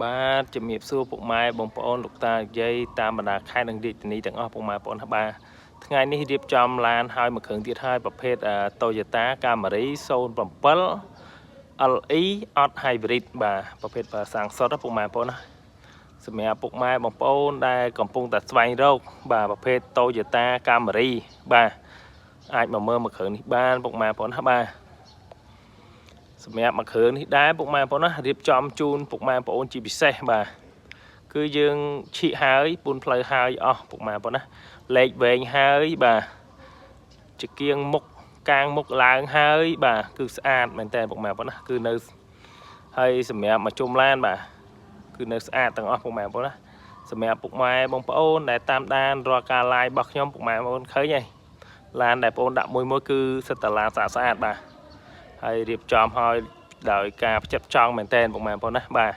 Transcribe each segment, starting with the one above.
បាទជំរាបសួរពុកម៉ែបងប្អូនលោកតាយាយតាមបណ្ដាខេត្តនិងរាជធានីទាំងអស់ពុកម៉ែបងប្អូនបាទថ្ងៃនេះរៀបចំឡានហើយមួយគ្រឿងទៀតហើយប្រភេទ Toyota Camry 07 LE អត់ hybrid បាទប្រភេទសាំងសុទ្ធពុកម៉ែបងប្អូនណាសម្រាប់ពុកម៉ែបងប្អូនដែលកំពុងតែស្វែងរកបាទប្រភេទ Toyota Camry បាទអាចមកមើលមួយគ្រឿងនេះបានពុកម៉ែបងប្អូនណាបាទសម្រាប់មួយគ្រឿងនេះដែរពុកម៉ែបងប្អូនណារៀបចំជូនពុកម៉ែបងប្អូនជាពិសេសបាទគឺយើងឈីកហើយពូនផ្លូវហើយអស់ពុកម៉ែបងប្អូនណាលេខវែងហើយបាទជាគៀងមុខកាងមុខឡើងហើយបាទគឺស្អាតមែនតើពុកម៉ែបងប្អូនណាគឺនៅហើយសម្រាប់មកជុំឡានបាទគឺនៅស្អាតទាំងអស់ពុកម៉ែបងប្អូនណាសម្រាប់ពុកម៉ែបងប្អូនដែលតាមដានរាល់ការ live របស់ខ្ញុំពុកម៉ែបងប្អូនឃើញហើយឡានដែលបងប្អូនដាក់មួយមួយគឺសិតតែឡានស្អាតស្អាតបាទហើយរៀបចំឲ្យដោយការផ្ចិតផ្ចង់មែនតើពុកម៉ែបងប្អូនណាបាទ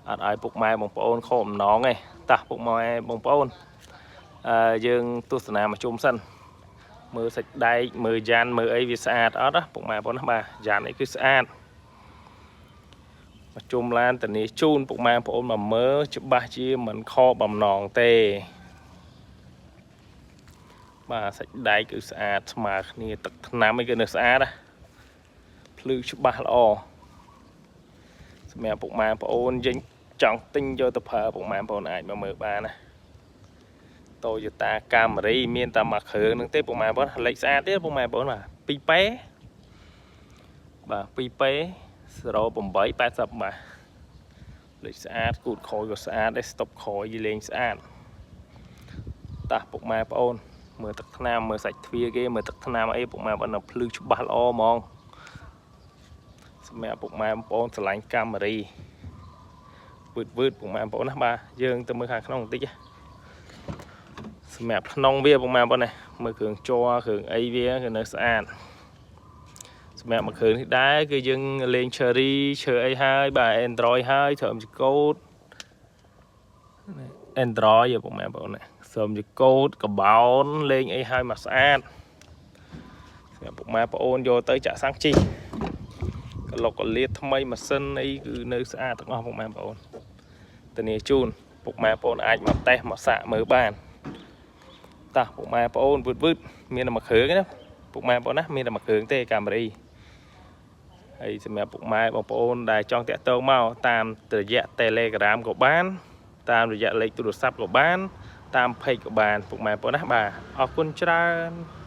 អត់ឲ្យពុកម៉ែបងប្អូនខកបំណងទេតោះពុកម៉ែបងប្អូនអឺយើងទស្សនាមកជុំសិនមើលសាច់ដែកមើលយ៉ានមើលអីវាស្អាតអត់ណាពុកម៉ែបងប្អូនណាបាទយ៉ានអីគឺស្អាតមកជុំឡានតានីជូនពុកម៉ែបងប្អូនមកមើលច្បាស់ជាមិនខកបំណងទេបាទសាច់ដែកគឺស្អាតស្មើគ្នាទឹកថ្នាំអីគឺនៅស្អាតណាភ្លឺច្បាស់ល្អសម្រាប់ពុកម៉ែបងប្អូនយើងចង់ទិញយកទៅប្រើពុកម៉ែបងប្អូនអាចមកមើលបានណា Toyota Camry មានតែមួយគ្រឿងហ្នឹងទេពុកម៉ែបងប្អូនលេខស្អាតទេពុកម៉ែបងប្អូនបាទ 2P បាទ 2P 0880បាទលេខស្អាតគូតក្រោយក៏ស្អាតដែរស្តុបក្រោយលេងស្អាតតោះពុកម៉ែបងប្អូនមើលទឹកថ្នាំមើលសាច់ទ្វារគេមើលទឹកថ្នាំអីពុកម៉ែបងប្អូនភ្លឺច្បាស់ល្អហ្មងសម្រាប់ពុកម៉ែបងប្អូនស្រឡាញ់ Camry វឺតវឺតពុកម៉ែបងប្អូនណាបាទយើងទៅមើលខាងក្នុងបន្តិចសម្រាប់ក្នុងវាពុកម៉ែបងប្អូនណាមើលគ្រឿងជ័រគ្រឿងអីវាគឺនៅស្អាតសម្រាប់មួយគ្រឿងនេះដែរគឺយើងលេង Cherry ឈើអីហើយបាទ Android ហើយត្រឹមជាកូដ Android ពុកម៉ែបងប្អូនណាសើមជាកូដកបោនលេងអីហើយមកស្អាតសម្រាប់ពុកម៉ែបងប្អូនយកទៅចាក់សាំងជីកលុកកលៀតថ្មីម៉ាស៊ីនអីគឺនៅស្អាតទាំងអស់ពុកម៉ែបងប្អូនធានាជូនពុកម៉ែបងប្អូនអាចមកតេស្តមកសាកមើលបានតោះពុកម៉ែបងប្អូនវឺតវឺតមានតែមួយគ្រឿងណាពុកម៉ែបងប្អូនណាមានតែមួយគ្រឿងទេCamry ហើយសម្រាប់ពុកម៉ែបងប្អូនដែលចង់តាក់ទងមកតាមរយៈ Telegram ក៏បាន តាមរយៈលេខទូរស័ព្ទក៏បាន តាម page ក៏បានពុកម៉ែបងប្អូនណាបាទអរគុណច្រើន។